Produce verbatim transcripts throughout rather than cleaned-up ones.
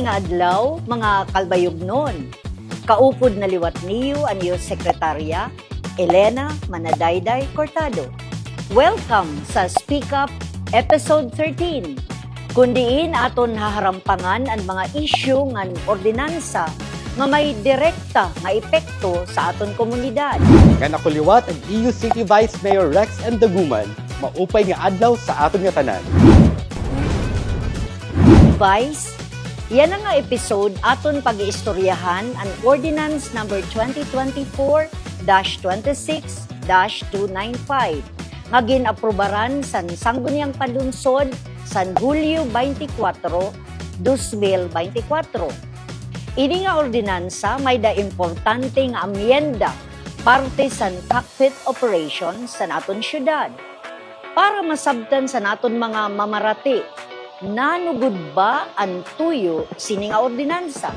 Adlaw, mga Calbayognon. Kaupod na liwat niyo an iyo sekretarya, Elena Manadayday Cortado. Welcome sa Speak Up Episode thirteen, kun diin aton haharampangan an mga isyu ngan ordinansa nga may direkta nga epekto sa aton komunidad. Ngan ako liwat an iyo City Vice Mayor Rex M. Daguman. Maupay nga adlaw sa aton ngatanan. Vice, yana nga episode aton pag-iistoryahan an Ordinance Number twenty twenty-four dash twenty-six dash two nine five nga gin-aprobaran san Sangguniang Panlungsod san Hulyo twenty-four, dos mil beintikwatro. Ini nga ordinansa may-ada importante nga amyenda parte san cockpit operation san aton syudad. Para masabtan san aton mga mamarati, nano gud ba an tuyo sini nga ordinansa?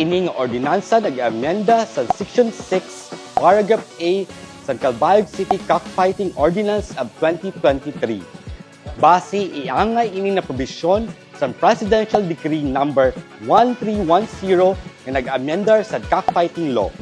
Ini nga ordinansa nag-amyenda san Section six, Paragraph A san Calbayog City Cockfighting Ordinance of twenty twenty-three. Basi iangay ini nga probisyon san Presidential Decree Number one three one zero nga nag-amyendar san cockfighting law.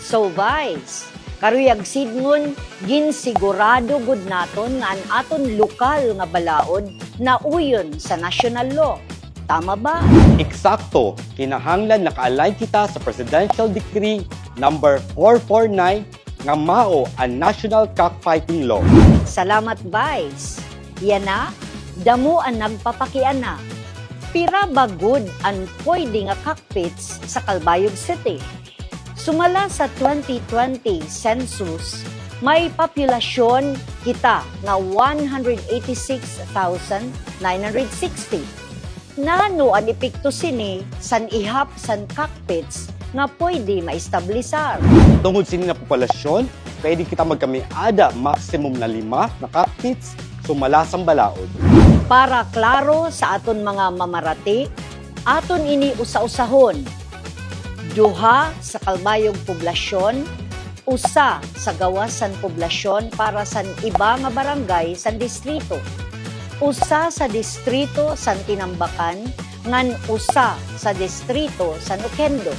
So, Vice, karuyag sidngon, ginsigurado gud naton nga an aton lokal nga balaod nauyon sa national law. Tama ba? Eksakto, kinahanglan naka-align kita sa Presidential Decree Number four four nine nga mao an National Cockfighting Law. Salamat, Vice. Yana, damo an nagpapakiana. Pira ba gud an pwede nga cockpits sa Calbayog City? Sumala sa twenty twenty census, may populasyon kita nga one hundred eighty-six thousand nine hundred sixty. Nano an epekto sini san ihap san cockpits nga pwede maestablisar? Tungod sini nga populasyon, pwede kita magkami-ada maximum na lima na cockpits sumala san balaod. Para klaro sa aton mga mamarati, aton ini usa-usahon. Duha sa Calbayog poblasyon, usa sa gawas san poblasyon para san iba nga barangay san distrito, usa sa distrito san Tinambacan, ngan usa sa distrito san Oquendo.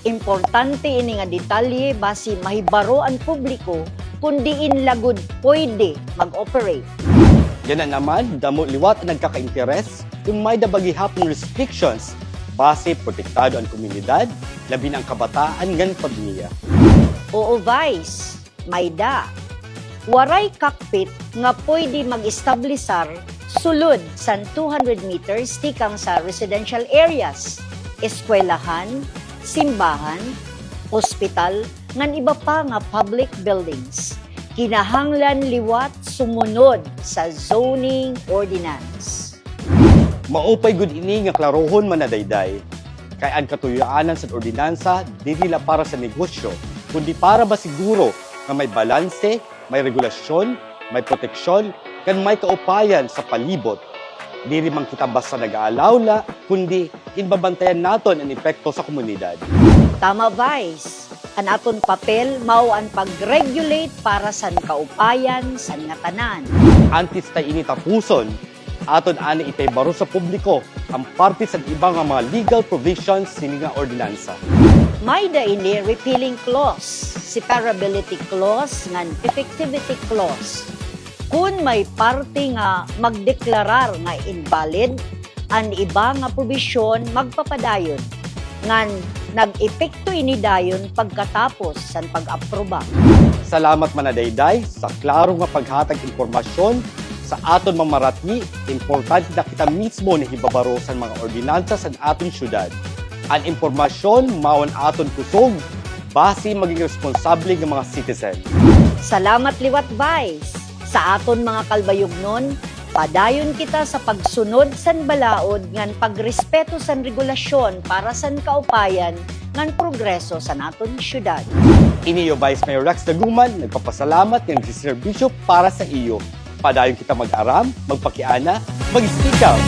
Importante ini nga detalye basi mahibaro an publiko kun diin la gud pwede mag-operate. Yana naman, damo liwat an nagkakainteres kun may-ada ba gihapon restrictions basi protektado an komunidad, labi na an kabataan ngan pamilya. Oo, Vice, may-ada. Waray cockpit nga pwede mag-establisar sulod san two hundred meters tikang sa residential areas, eskwelahan, simbahan, ospital, ngan iba pa nga public buildings. Kinahanglan liwat sumunod sa zoning ordinance. Maupay gud ini nga klarohon, Manadayday, kay an katuyoanan san ordinansa diri la para sa negosyo, kundi para masiguro nga may balanse, may regulasyon, may proteksyon, ngan may kaupayan sa palibot. Diri man kita basta nag-aalaw la, kundi ginbabantayan naton an epekto sa komunidad. Tama, Vice. An aton papel mao an pag-regulate para san kaupayan san ngatanan. Antes ta ini tapuson, aton anay ipahibaro sa publiko an parte san iba nga mga legal provisions sini nga ordinansa. May-ada ini repealing clause, separability clause, ngan effectivity clause. Kun may parte nga magdeklarar nga invalid, an iba nga probisyon magpapadayon, ngan nag-epekto ini dayon pagkatapos san pag-aproba. Salamat, Manadayday, sa klaro nga paghatag impormasyon sa aton mga mamarati. Importante na kita mismo nahibabaro san mga ordinansa san aton syudad. An impormasyon mao an aton kusog basi maging responsable nga mga citizen. Salamat liwat, Vice. Sa aton mga Calbayognon, padayon kita sa pagsunod san balaod ngan pagrespeto san regulasyon para san kaupayan ngan progreso san aton syudad. Ini iyo Vice Mayor Rex Daguman, nagpapasalamat nga nagseserbisyo para sa iyo. Padayon kita mag-aram, magpakiana, mag-speak up.